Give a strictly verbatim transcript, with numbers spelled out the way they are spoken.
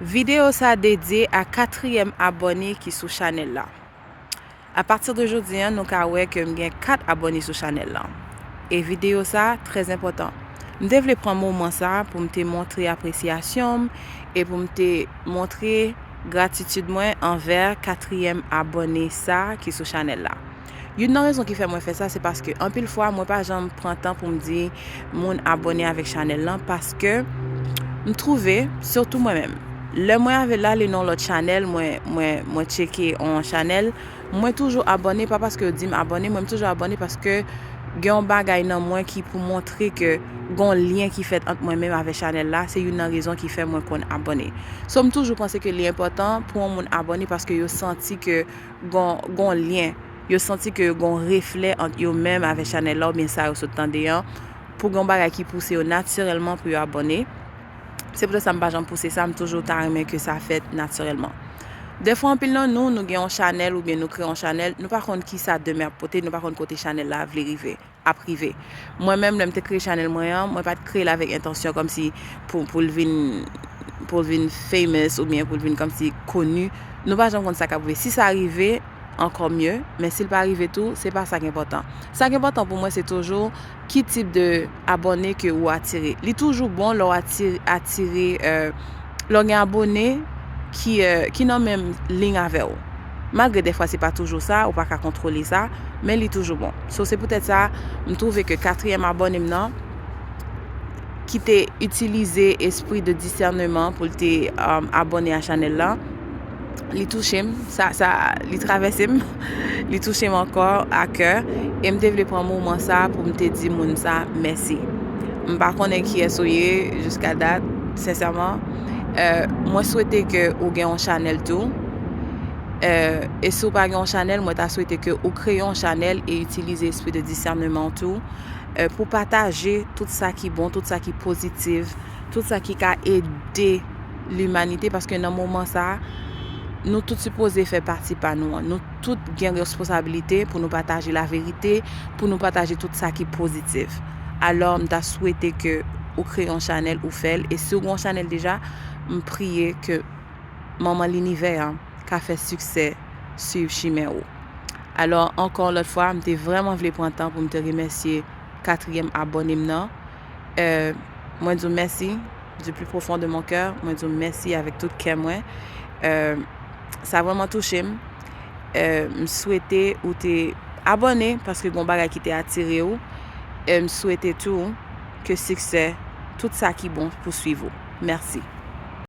Videyo sa dedye a katriyèm abòne ki sou chanèl la. Apati de jodi a, nou ka wè ke m gen kat abòne sou chanèl la. E videyo sa trè enpòtan. M te vle pran moman sa pou m te montre apresyasyon m e pou m te montre gratitid mwen anvè katriyèm abòne sa ki sou chanèl la. Youn nan rezon ki fè mwen fè sa, se paske anpil fwa mwen pa janm pran tan pou m di moun abòne avèk chanèl lan, paske m twouve, sitou mwen menm, lè mwen avè l ale nan yon lòt chanèl, mwen, mwen, mwen tcheke yon chanèl, mwen toujou abòne, pa paske yo di m abòne, mwen m toujou abòne paske gen yon bagay nan mwen ki pou montre ke gen yon lyen ki fèt ant mwen menm avèk chanèl la, se youn nan rezon ki fè mwen konn abòne. So, m toujou panse ke li enpòtan pou yon moun abòne paske yo santi ke gon, gon lyen. Yo santi ke gon reflè ant yo menm avèk chanèl la oubyen sa yo sot tande an. Pou gon bagay ki pouse yo natirèlman pou yo abòne. Se poutèt sa m pa janm pouse sa, m toujou ta renmen ke sa fèt natirèlman. Dèfwa, anpil nan nou, nou gen yon chanèl oubyen nou kreye yon chanèl, nou pa konn kisa demen ap pote, nou pa konn kote chanèl la vle rive, ap rive. Mwen menm, lè m te kreye chanèl mwen an, mwen pa t kreye l avèk entansyon kòmsi pou, pou l vin, pou l vin famous oubyen pou l vin kòmsi koni. Nou pa janm konn sa k ap rive. Si sa rive, ankò mye, men si l pa rive tou, se pa sa k enpòtan. Sa k enpòtan pou mwen, se toujou ki tip de abòne ke ou atire. Li toujou bon lè w atire, atire, euh, lè w gen abòne ki, euh, ki nan menm liy avè w. Malgre dèfwa se pa toujou sa, ou pa ka kontwole sa, men li toujou bon. So, se poutèt sa, m twouve ke katriyèm abòne m nan, ki te itilize espri de disèneman pou l te, um, abòne a chanèl la, li touche m, sa, sa, li travèse m, li touche m ankò a kè, e m te vle pran moman sa pou m te di moun sa mèsi. M pa konnen kiyès ou ye jiska dat, sensèman. Euh, mwen swete ke ou gen yon chanèl tou. Euh, e si w pa gen yon chanèl, mwen ta swete ke ou kreye yon chanèl e itilize espri de disèneman tou, euh, pou pataje tout sa ki bon, tout sa ki pozitif, tout sa ki ka ede limanite, paske nan moman sa, nou tout sipoze fè pati pa nou an. Nou tout gen responsabilite pou nou pataje laverite, pou nou pataje tout sa ki pozitif. Alò, m ta swete ke ou kreye yon chanèl, ou fè l, e si w gen yon chanèl deja, m priye ke Manman Linivè an ka fè siksè swiv chimen ou. Alò, ankò yon lòt fwa, m te vrèman vle pran tan pou m te remèsye katriyèm abòne m nan. Euh, mwen di w mèsi, du plus profond de mon cœur, mwen di w mèsi avèk tout kè mwen. Euh, sa vrèman touche m. Euh, m swete ou te abòne paske gon bagay ki te atire w. E m swete tou ke siksè, tout sa ki bon pouswiv ou. Mèsi.